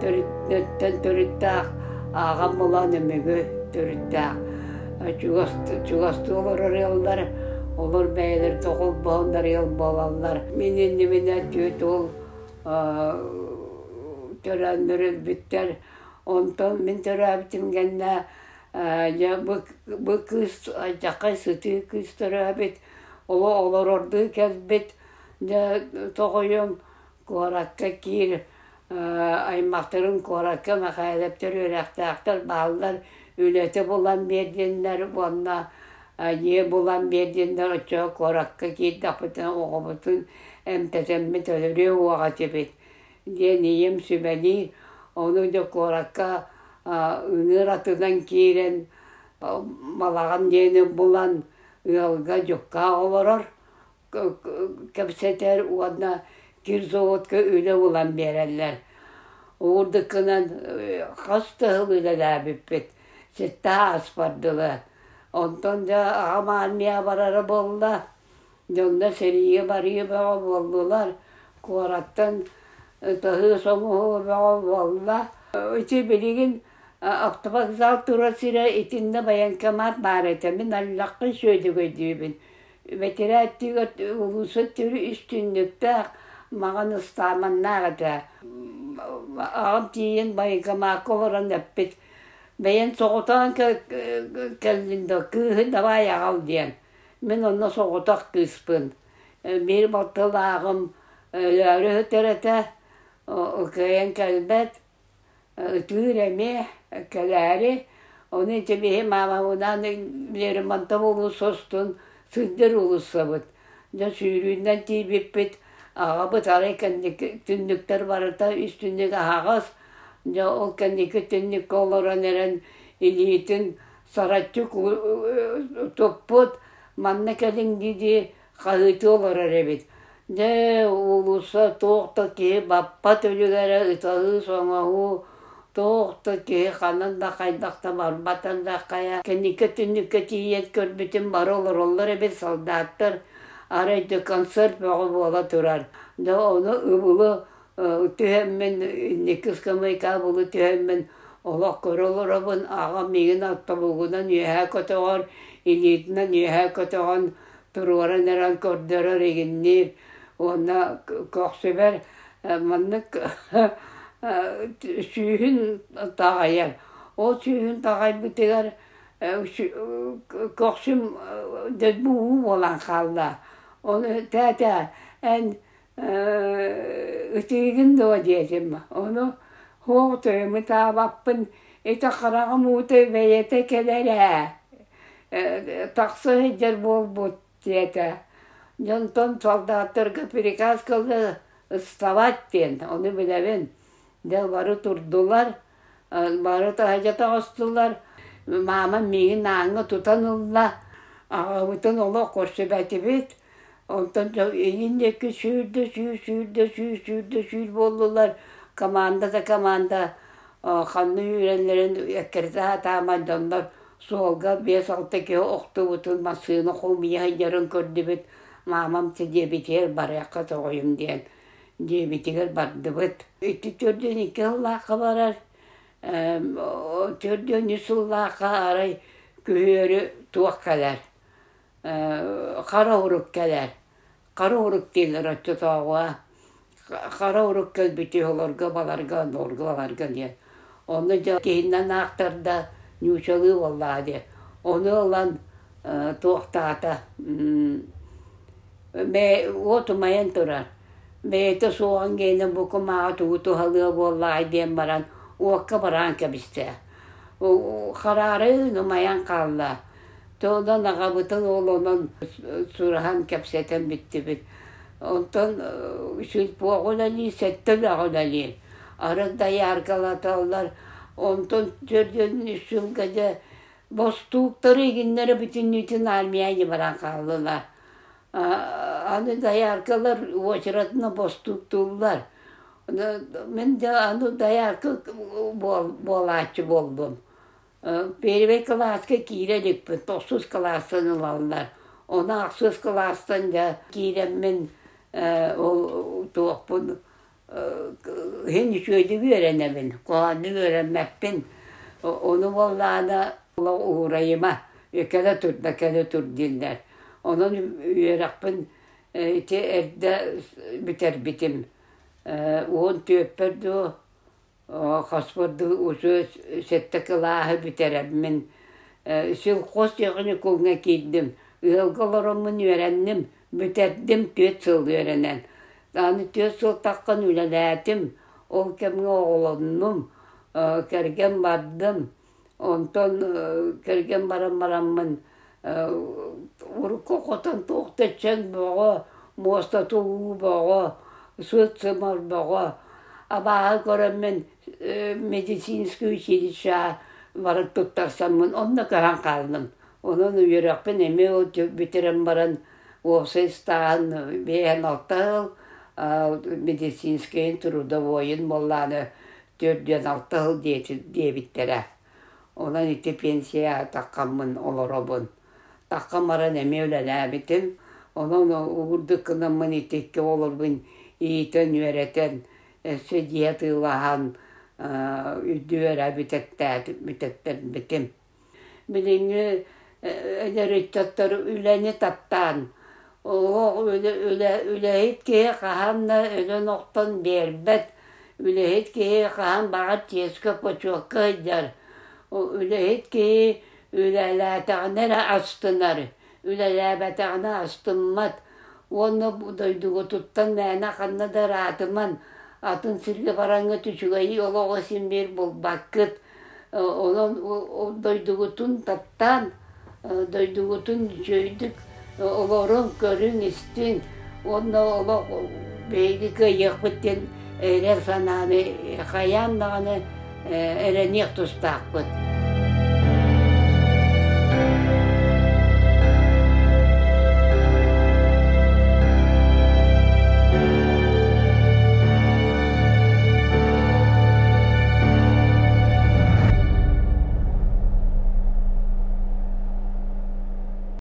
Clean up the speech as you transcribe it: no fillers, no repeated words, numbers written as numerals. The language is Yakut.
төрүттэн төрүттээх, аҕам булан Өмөгө төрүттээх. Чугас чугастыы олорор ыаллар, олор бэйэлэрэ тоҕолбоһоннор ыал буолаллар. Мин иннибинэ түөрт уол төрөөннөр өлбүттэр. Онтон мин төрөөбүтүм кэннэ дьэ бу бу кыыс алдьархай сытыы кыыс төрөөбүт, олох олорордуу кэлбит. Дьэ тоҕойум куоракка киир аймахтарым куоракка Мэхээлэптэр үөрэхтээхтэр бааллар, үлэтэ булан биэрдиннэр уонна дьиэ булан биэрдиннэр, оччоҕо куоракка киирдэхпитинэ оҕобутун эмтэтэммит өлөрүө уоҕа этибит диэн ийэм сүбэлиир. Ону дьэ куоракка ыҥыыр атынан киирэн балаҕан диэни булан ыалга дьуккаах олорор кэпсэтэр уонна кирзаводка үлэ булан биэрэллэр. Уурдуккунан хас да сыл үлэлээбиппит, сэттэ ааспар дылы. Онтон дьэ аҕам армия барара буолла, дьонно сэриигэ барыы бөҕө буоллулар, куораттан ытаһыы соҥуһуу бөҕө буолла. Ити билигин автовокзал турар сирэ итиннэ военкомат баар этэ, мин аллаххын сүөдүгэйдиибин. Бэтэрээттигэ улууса төрү үс түннүктээх, маҕан ыстааманнаах этэ. Аҕам тиийэн военкомакка олорон эппит: «Бэйэҥ соҕотоон кэллин да, кыыһы давай аҕал» диэн. Мин онно соҕотох кыыспын. Биир балтылааҕым өлөөрү сытар этэ, кыайан кэлбэт. Ытыыр эмиэ кэлээри, ону ити биһи маамабынаан Лермонтов уулусса устун сылдьар уулуссабыт. Дьэ сүүрүүнэн тиийбиппит, аҕабыт арай кэнники түннүктэр барыта үс түннүк аһаҕас, дьэ ол кэнники түннүккэ олорон эрэн илиитин сараччы туппут, манна кэлиҥ дии-дии хаһыытыы олорор эбит. Дьэ, уулусса туох да киһи баппат үлүгэрэ ытаһыы-соҥоһуу, туох да киһи ханан да хайдах да барбатар да хайа. Кэнники түннүккэ тиийэн көрбүтүм бары олороллор эбит солдаттар, арай да концерт бөҕө буола турар. Дьэ ону ыбылы түһэммин, инники ыскамыайкаҕа ыбылы түһэммин олох көрө олоробун, аҕам миигин тобугунан үөһээ көтөҕөр, илиитинэн үөһээ көтөҕөн туруоран эрэн көрдөрөр игинниир уонна көхсүбэр маннык сүүһүн таҕайар. Ол сүүһүн таҕайбытыгар көхсүм дөлбү уу буолан хаалла. Ону тээтэ эн ытыыгын дуо диэтим. Ону суох ытаабаппын, ити хараҕым уута бэйэтэ кэлэр ээ, тахса сылдьар буолбут диэтэ. Дьонтон солдаттарга приказ кылла вставать диэн, ону билэбин. Дьэ бары турдулар, бары таһырдьа таҕыстылар. Маамам миигин ааҥҥа тутан ылла, аҕабытын олох көрсүбэтибит. Онтон илин диэки сүүрдэ сүүр, сүүрдэ сүүр, сүүрдэ сүүр буоллулар. Команда да команда ханна үүрэллэрин эккирэтэ сатааман дьоннор суолга биэс-алта киһи охтубутун массыына хомуйа сылдьарын көрдүбүт. Маамам диэбитигэр барыахха тоҕойум диэн дьиэбитигэр бардыбыт. Ити 42 сыллаахха барар, 43 сыллаахха арай күһүөрү туох кэлэр, хара урук кэлэр. Хара урук дииллэр оччотооҕуга. Хара урук кэлбити олорго баларга, оннорго баларга диэн. Ону дьэ киһиннэн аахтарда ньуучалыы буоллаҕа дии. Ону ылан туохтаата Уот умайан турар, бэйэтэ суоҕун гиэнэ бу кумааҕы тугу туһалыа буоллаҕай диэн баран уокка бараан кэбистэ. Хараарын умайан хаалла. Онон аҕабытын ол онон сураһан кэпсэтэн бүттүбүт. Онтон сельпоҕа үлэлиир, сэттэ үлэҕэ үлэлиир. Арыт дояркалаталлар. Онтон төрдүөн үс сылга дьэ бостууктары игиннэрэ бүтүннүүтүн армияны баран хааллылар. Аны дояркалар уочаратына бостууктууллар. Мин дьэ аны доярка буолааччы буоллум. Первый кылааска киирэ иликпин, тохсус кылаастан ылаллар. Ону ахсыс кылаастан дьэ киирэммин ол туохпун Иһин үчүгэйдик үөрэнэбин, куһаҕаннык үөрэммэппин. Ону буоллаҕына уурайыма, кэлэ тур да кэлэ тур дииллэр. Онон үөрэхпин ити эрдэ бүтэрбитим. Уон түөрпэр дуу, хоспор дуу уже сэттэ кылааһы бүтэрэммин сельхозтехникумҥа киирдим. Ыалга олороммун үөрэнним, бүтэрдим түөрт сыл үөрэнэн. Аны түөрт сыл таххан үлэлээтим, ол кэмҥэ оҕолоннум, кэргэн бардым. Онтон кэргэн баран бараммын урукку хотон туох да чэҥ бөҕө, муостата уу бөҕө, сыт-сымар бөҕө. Абааһы көрөммүн медицинскэй училищеҕа баран туттарсаммын онно көһөн хааллым. Онон үөрэхпин эмиэ бүтэрэн баран уопсай ыстааһын 56 сыл, медицинскэйин трудовойун буоллаҕына 46 сыл диэбиттэрэ. Онон ити пенсияҕа таххаммын олоробун. Таххан баран эмиэ үлэлээбитим. Онон уурдук гынаммын ити икки оҕолорбун иитэн-үөрэтэн, өссө дьиэ атыылаһан үрдүк эрэ бүтэттэрбитим. Билиҥҥи эдэр ыччаттар үлэни таптаан, олох үлэһит киһи хаһан да өлөн-охтон биэрбэт, үлэһит киһи хаһан баҕар чиэскэ-почуокка сылдьар, үлэһит киһи үлэлээтэҕинэ эрэ астынар, үлэлээбэтэҕинэ астыммат уонна дойдугутуттан мээнэ ханна да ыраатыман, атын сиргэ бараҥҥыт үчүгэйи олоҕу син биир булбаккыт. Онон дойдугутун таптаан, дойдугутун үчүгэйдик олоруҥ, көрүҥ-истиҥ уонна олох биһиги кыайыахпыт диэн эрэл санааны хайаан даҕаны эрэниэх тустаахпыт.